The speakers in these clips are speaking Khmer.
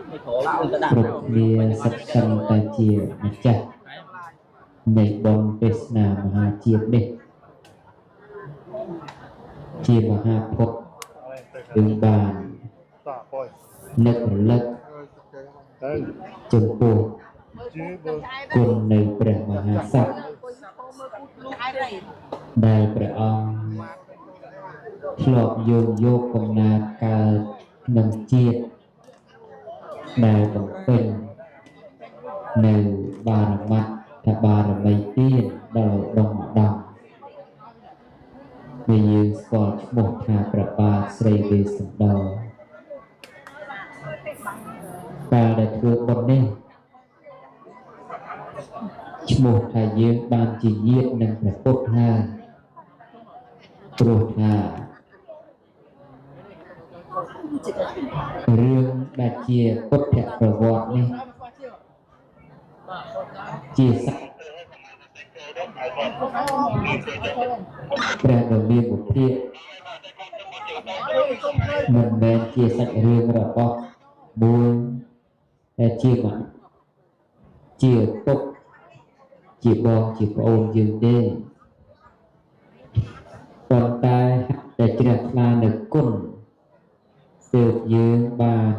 គ្រប់គ្នាសុទ្ធសឹងតែជាម្ចាស់នៃបុណ្យទេសនាមហាជាតិនេះជាមហាពុទ្ធយើងបាននឹករលឹកចំពោះគុណនៃព្រះមហាក្សត្រដែលព្រះអង្គធ្លាប់យោងយកកំណើតកើតក្នុងជាតិដែលបំពេញនៅបារមត្ថបារមីទានដល់ឧត្តមឧត្តមដែលយើងស្គាល់ឈ្មោះថាព្រះបាទស្រីវេស្សន្តរកាលដែលធ្វើបុណ្យនេះឈ្មោះថាយើងបានជាញាតិនឹងព្រះពុទ្ធហើយព្រោះថារឿងដែលជាពុទ្ធប្រវត្តិនេះជាសត្វព្រះដ៏មានបុព្វមិនមែនជាសាច់រឿងរបស់មួយដែលជាជាពុកជាបងជាប្អូនយើងទេប៉ុន្តែតែជ្រះថ្លានៅគុណទើបយើងបាន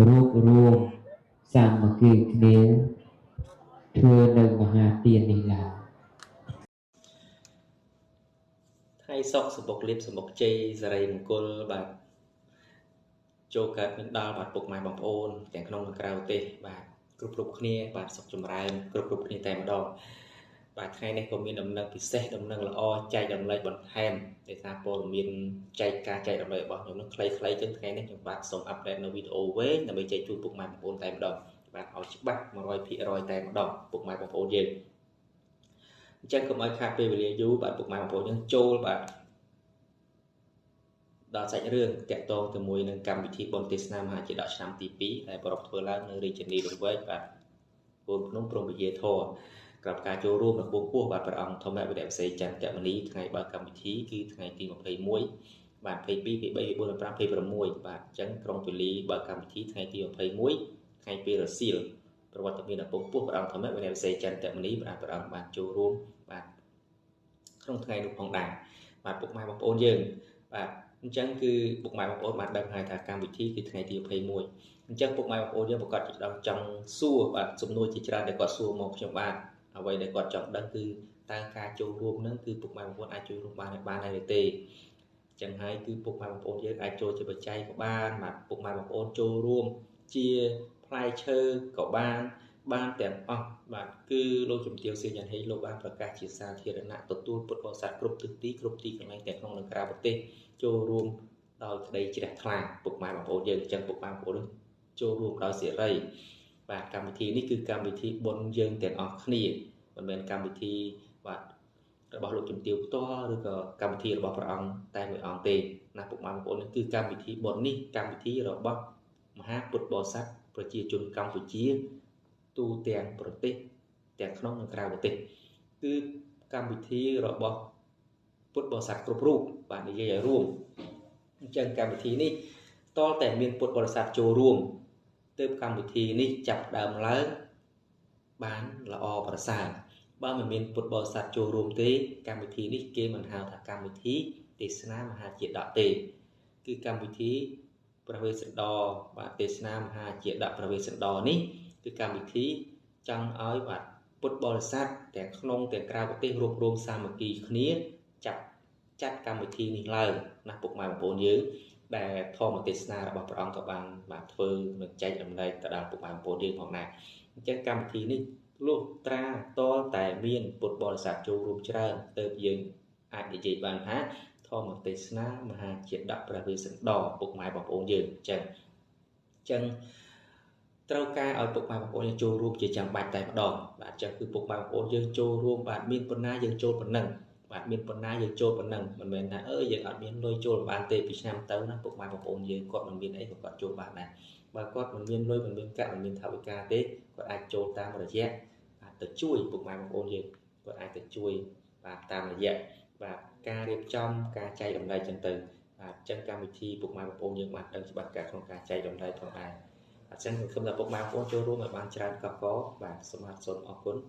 រួបរួមសាមគ្គីគ្នាធ្វើនៅមហាទាននេះឡើយថ្ងៃសុខសម្បុកលៀបសម្បុកជ័យសិរីមង្គលបាទចូលកើតមានដល់បាទពុកម៉ែបងប្អូនទាំងក្នុងនិងក្រៅប្រទេសបាទគ្រប់គ្នាបាទសុខចម្រើនគ្រប់គ្នាតែម្ដងបាទថ្ងៃនេះក៏មានដំណឹងពិសេសដំណឹងល្អចែករំលែកបន្ថែមដោយសារព័ត៌មានចែកការចែករំលែករបស់ខ្ញុំនឹងខ្លីៗចឹងថ្ងៃនេះខ្ញុំបាទសូមអាប់ដេតនៅវីដេអូវែងដើម្បីចែកជូនពុកម៉ែបងប្អូនតែម្ដងបាទឲ្យច្បាស់ 100% តែម្ដងពុកម៉ែបងប្អូនយើងអញ្ចឹងកុំឲ្យខាតពេលវេលាយូរបាទពុកម៉ែបងប្អូនយើងចូលបាទដល់សាច់រឿងតាក់ទងជាមួយនឹងកម្មវិធីបុណ្យទេសនាមហាជាដកឆ្នាំទី2ដែលប្រារព្ធធ្វើឡើងនៅរាជធានីលង្វែកបាទកូនភ្នំព្រំវិហារធម៌ក្រោមការចូលរួមរបស់ពោះបាទព្រះអង្គធម្មវិរៈវិសេសចន្ទមនីថ្ងៃបើកម្មវិធីគឺថ្ងៃទី21បាទ22 23 24 25 26បាទអញ្ចឹងក្រុងពាលីបើកម្មវិធីថ្ងៃទី21ថ្ងៃពេលរសៀលប្រវត្តិមានឪពុកពោះព្រះអង្គធម្មវិរៈវិសេសចន្ទមនីបាទព្រះអង្គបានចូលរួមបាទក្នុងថ្ងៃនោះផងដែរបាទពុកម៉ែបងប្អូនយើងបាទអញ្ចឹងគឺពុកម៉ែបងប្អូនបានដឹងហើយថាកម្មវិធីគឺថ្ងៃទី21អញ្ចឹងពុកម៉ែបងប្អូនយើងប្រកាសជាចង់សួរបាទសំណួរជាច្រើនដែលគាត់សួរមកខ្ញុំបាទអ្វីដែលគាត់ចង់ដឹងគឺតើការចូលរួមនឹងគឺពុកម៉ែបងប្អូនអាចចូលរួមបានហើយឬទេអញ្ចឹងហើយគឺពុកម៉ែបងប្អូនយើងអាចចូលជាបច្ច័យក៏បានបាទពុកម៉ែបងប្អូនចូលរួមជាផ្លែឈើក៏បានទាំងអស់បាទគឺលោកជំទាវសៀងយ៉ាន់ហេងលោកបានប្រកាសជាសាធារណៈទទួលពុទ្ធបរិស័ទគ្រប់ទិសទីគ្រប់ទីកន្លែងទាំងក្នុងនិងក្រៅប្រទេសចូលរួមដោយក្តីជ្រះថ្លាពុកម៉ែបងប្អូនយើងអញ្ចឹងពុកម៉ែបងប្អូនចូលរួមដោយសេរីបាទកម្មវិធីនេះគឺកម្មវិធីបុណ្យយើងទាំងអស់គ្នាមិនមែនកម្មវិធីបាទរបស់លោកជំទាវផ្ទាល់ឬក៏កម្មវិធីរបស់ព្រះអង្គតែមួយអង្គទេណាពុកម៉ែបងប្អូនគឺកម្មវិធីបុណ្យនេះកម្មវិធីរបស់មហាពុទ្ធបរិស័ទប្រជាជនកម្ពុជាទូទាំងប្រទេសទាំងក្នុងនិងក្រៅប្រទេសគឺកម្មវិធីរបស់ពុទ្ធបរិស័ទគ្រប់រូបបាទនិយាយឲ្យរួមអញ្ចឹងកម្មវិធីនេះតតែមានពុទ្ធបរិស័ទចូលរួមទើបកម្មវិធីនេះចាប់ដើមឡើងបានល្អប្រសើរបើមិនមានពុទ្ធបរិស័ទចូលរួមទេកម្មវិធីនេះគេមិនហៅថាកម្មវិធីទេសនាមហាជាដកទេគឺកម្មវិធីព្រះវេស្សន្តរបាទទេសនាមហាជាដកព្រះវេស្សន្តរនេះគឺកម្មវិធីចង់ឲ្យបាទពុទ្ធបរិស័ទទាំងក្នុងទាំងក្រៅប្រទេសរួបរวมសាមគ្គីគ្នាចាត់កម្មវិធីនេះឡើងណាពុកម៉ែបងប្អូនយើងដែលធម្មទេសនារបស់ព្រះអង្គក៏បានបាទធ្វើនិងចែករំលែកទៅដល់ពុកម៉ែបងប្អូនយើងផងដែរអញ្ចឹងកម្មវិធីនេះលុះត្រាតតែមានពុទ្ធបរិស័ទចូលរួមច្រើនទើបយើងអាចនិយាយបានថាធម្មទេសនាមហាជាដកព្រះវេស្សន្តរពុកម៉ែបងប្អូនយើងអញ្ចឹងត្រូវការឲ្យពុកម៉ែបងប្អូនយើងចូលរួមជាចាំបាច់តែម្ដងបាទអញ្ចឹងគឺពុកម៉ែបងប្អូនយើងចូលរួមបាទមានប៉ុណ្ណាយើងចូលប៉ុណ្ណឹងបាទមានប៉ុណ្ណាយើងចូលប៉ុណ្ណឹងមិនមែនថាយើងអត់មានលុយចូលបានទេពីឆ្នាំទៅណាពុកម៉ែបងប្អូនយើងគាត់មិនមានអីក៏គាត់ចូលបានដែរបើគាត់មិនមានលុយមិនមានកាក់មិនមានថវិកាទេគាត់អាចចូលតាមរយៈបាទទៅជួយពុកម៉ែបងប្អូនយើងគាត់អាចទៅជួយបាទតាមរយៈបាទការរៀបចំការចែករំលែកចឹងទៅ បាទអញ្ចឹងកម្មវិធីពុកម៉ែបងប្អូនយើងបានដឹងច្បាស់ការក្នុងការចែករំលែកផងដែរអញ្ចឹងសង្ឃឹមថាពុកម៉ែបងប្អូនចូលរួមឲ្យបានច្រើនកកបាទសូមអរគុណ។